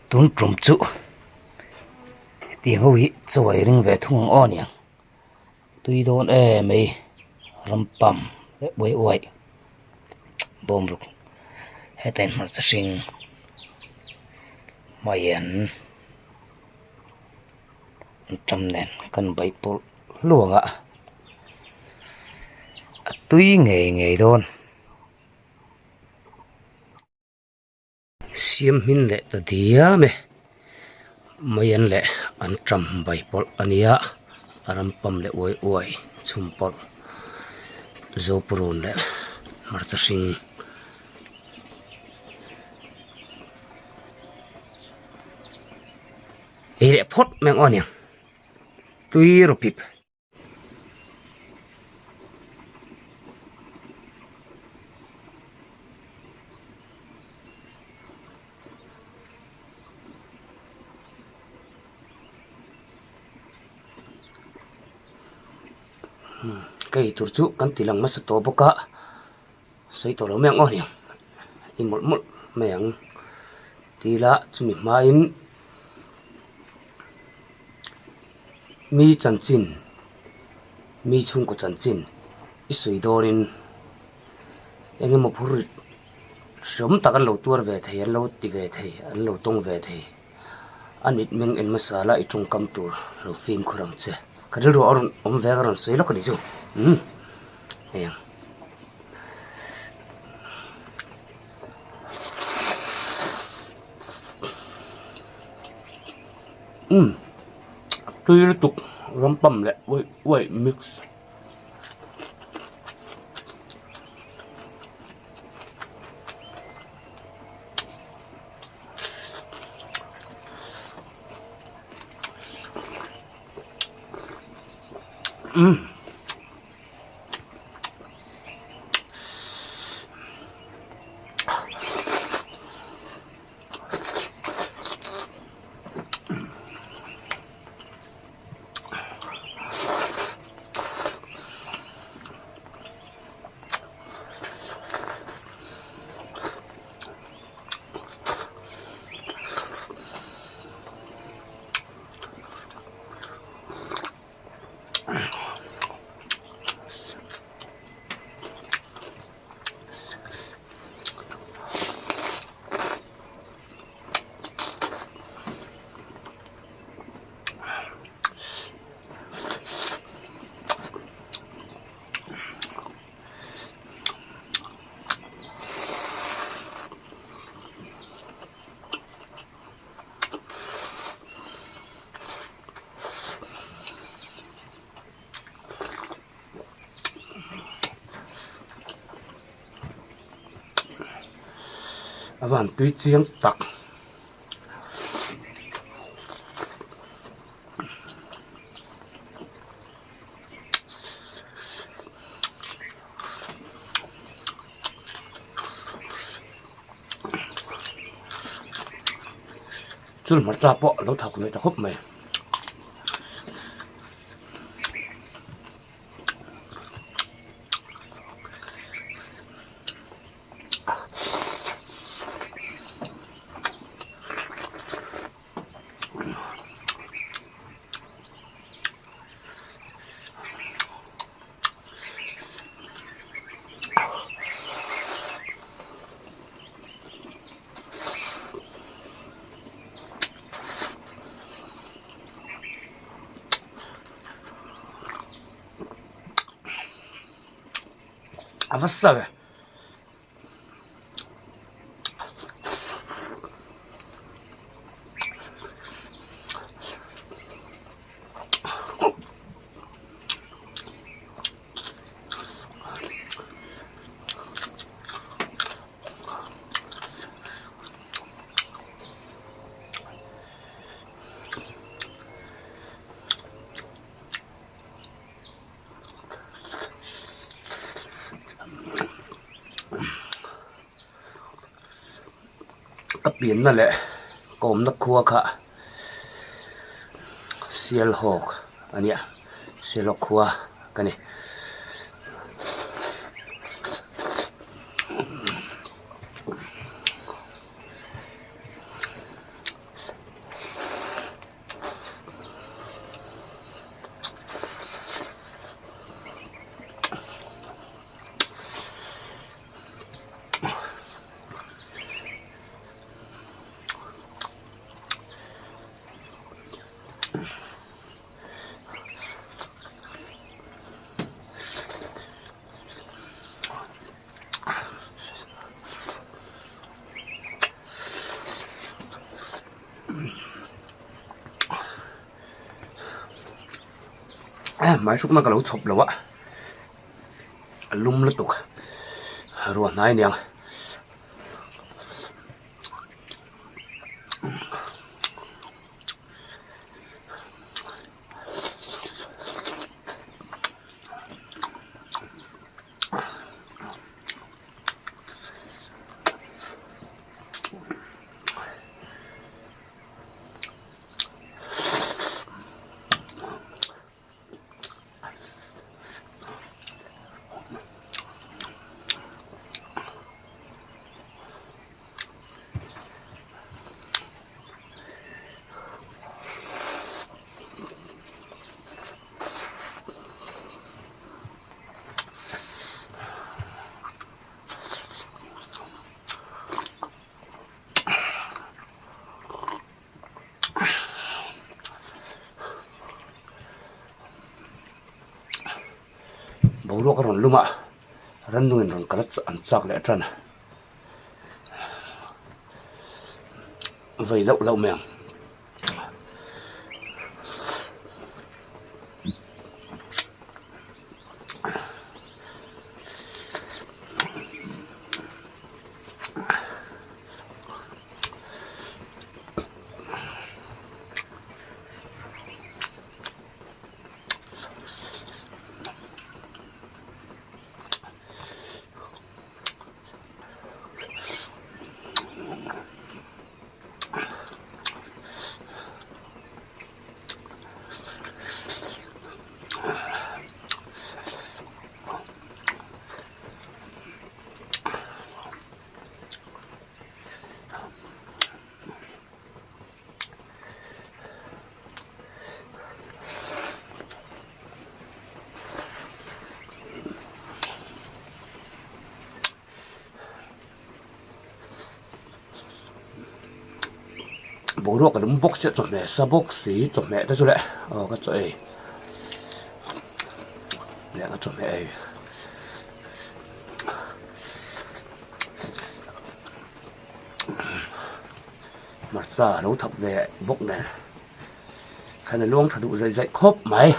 Tun tum chu hetiang ho hi chaw ei ring ve thung ang aw niang tui dawn em mai ram pam leh uai uai bawm ruk heta in hmarcha hring hmaian an tam nen kan baih pawlh hluang a a tui ngei ngei dawn. Siam hmin leh ta diam e maian leh an tam bai pawlh a nia a ram pam leh uai uai chhum pawlh zopurun leh hmarcha hring. Ei leh phawt mai ang aw nia tui rawpip. Ka ei tur chu kan ti lang nasa tawh bawk a sawi tawh lo mai ang aw hniang i mawlh mawlh mai ang tila chumi hmain. Mi chanchin, mi chhungkaw chanchin i sawi dawnin eng emaw phur rit hreawm tak an lo tuar ve thei, an lo ti ve thei, an lo tawng ve thei. A mitmeng en hmasa la i tawngkam tur lo fimkhur ang che. Ka rilru a rawn awm ve a ka rawn sawi lawk a nih chu. Umm hei ang. Umm tui lutuk rampam leh uaih uaih mix. Umm. A van tui chiang tak. Chul hmarcha pawh a lo thak ve ta khawp mai. A va sa ve. Ka pianna leh ka awmna khua kha Sialhawk a nia Sialhawk khua ka ni. Hmai hrukna ka lo chhawp lo a, a lum lutuk ruah hnai aniang. Boruak a rawn lum a, rannungin rawn kal an chak leh tan a, vei loh loh mai ang. Boruak a lum bawk sia chawhmeh sa bawk si chawhmeh te chu leh aw ka chaw ei leh ka chawhmeh ei. Hmarcha a lo thap ve bawk nen thlan a luang tha duh zaih zaih khawp mai.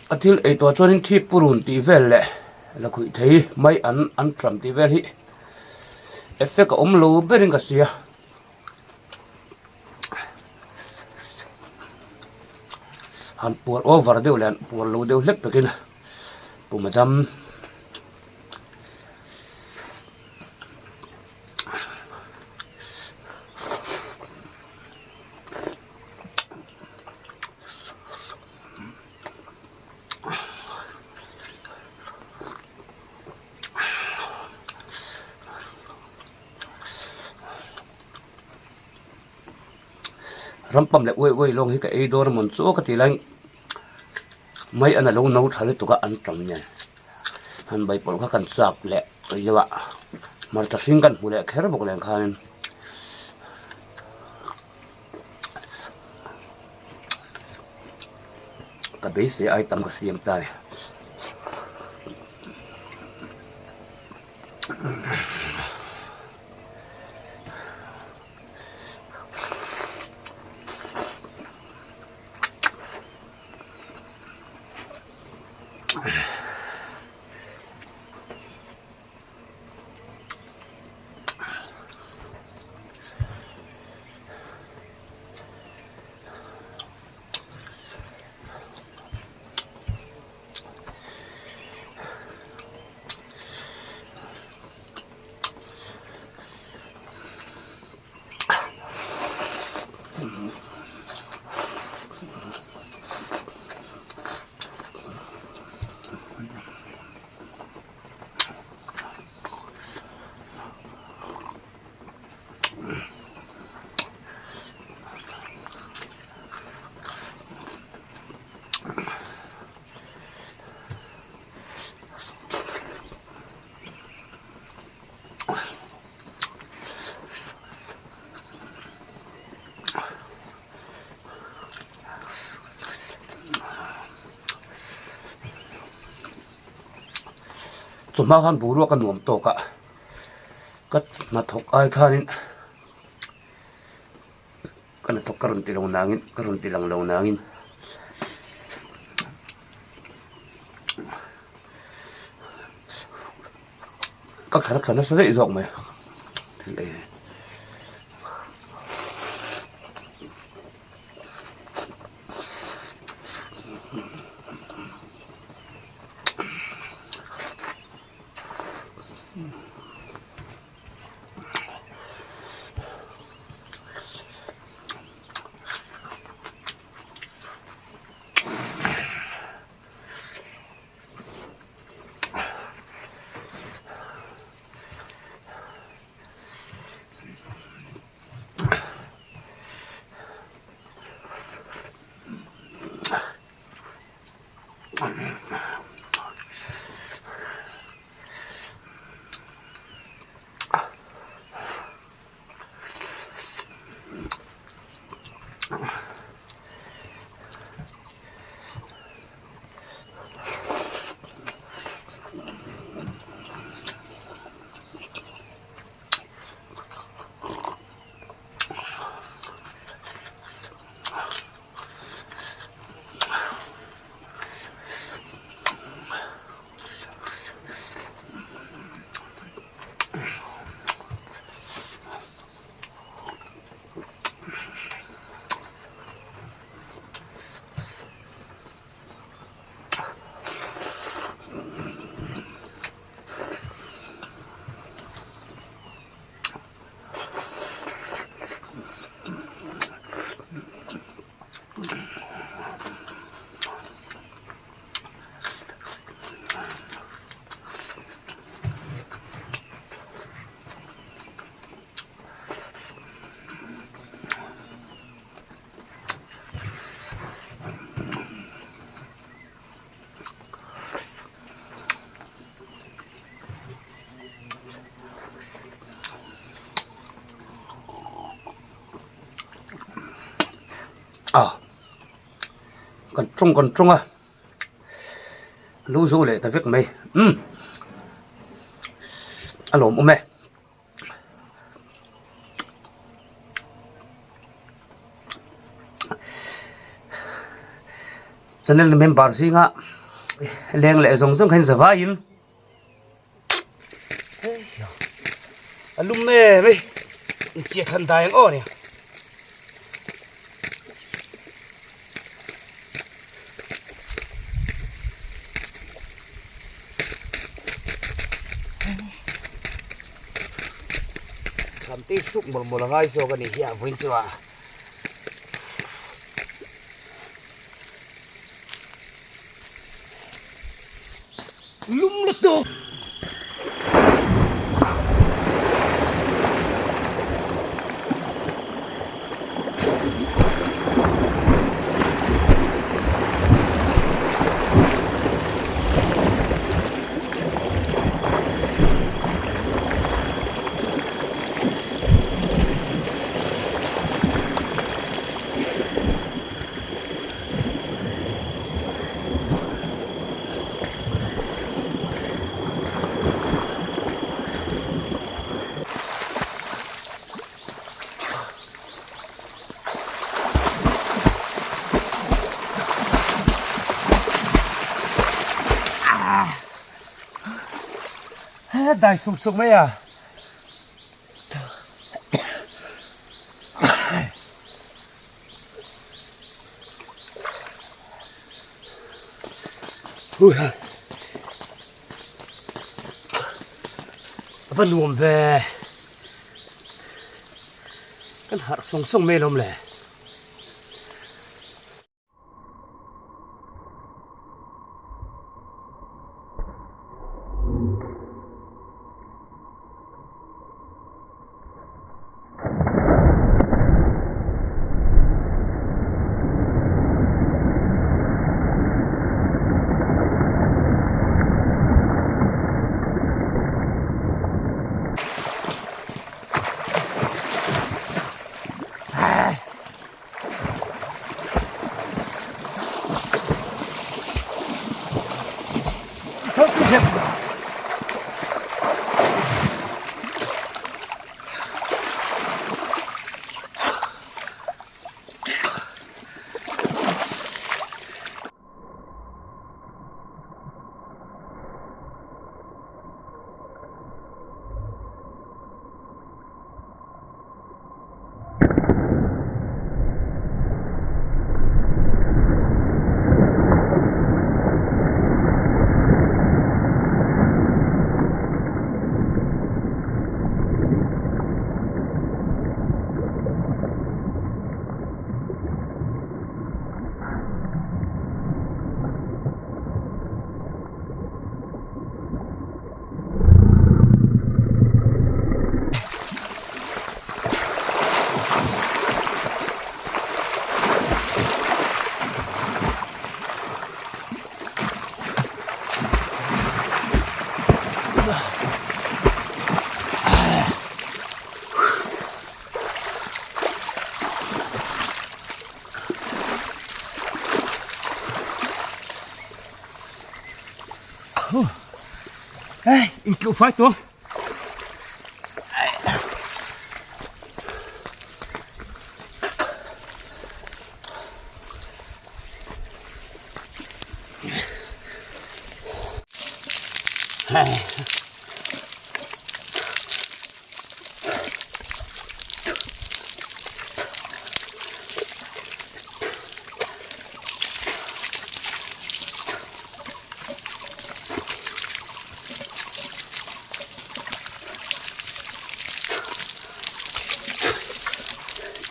A thil ei tawh chuanin thip purun tih vel leh la khuih thei mai an an tram tih vel hi effect a awm lo berin ka hria. Han puar over deuh leh han puar lo deuh hlek pekin pum a dam. Rampam leh uai uai lawng hi ka ei dawn a mawn chu ka ti lai mai an alo no tha lutuk a an tam nen han bai pawlh kha kan chak leh deuh a hmarcha hring kan hmu leh kher bawk nen khanin. Ka beisei ai tam ka siam ta ni. Tun hma khan boruak a nuam tawk a, ka hnathawk ai khanin ka hnathawk ka rawn ti lo nangin ka rawn ti lang lo nangin ka thla thla nasa daih zawk mai thil ei hi. A kan tawng kan tawng a lu zo leh ta vek mai umm a lawmawm e. Channel member zinga leng leh zawng zawng kha in zavaiin a lum em mai inchiah thlan dai ang aw nia. Thlan te suk mawlh mawlh a ngai zawk a nih hi a vawiin chu a. Lum lutuk. Dai suk suk mai a. Hui ha. A va nuam ve. Kan harh sawng sawng mai alawm le. Inkeuh fai tawh.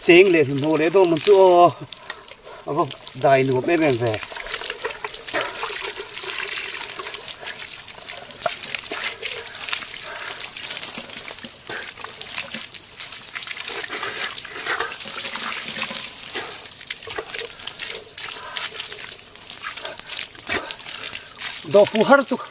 Cheng leh hlimhlawh leh dawn man chu aw a va dai nuam em em ve. Dawh fu har tuk.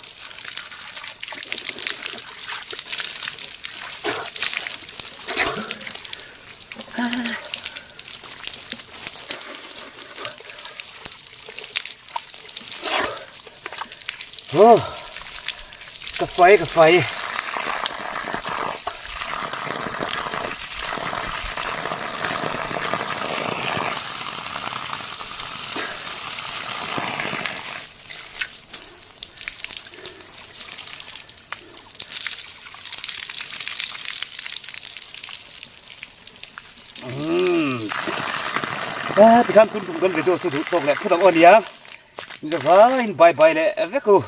Oh, ka fai ka fai. Tikhan tun tum kan video chu duh tawk leh phut ang aw nia. Zavaiin bye bye leh vek u.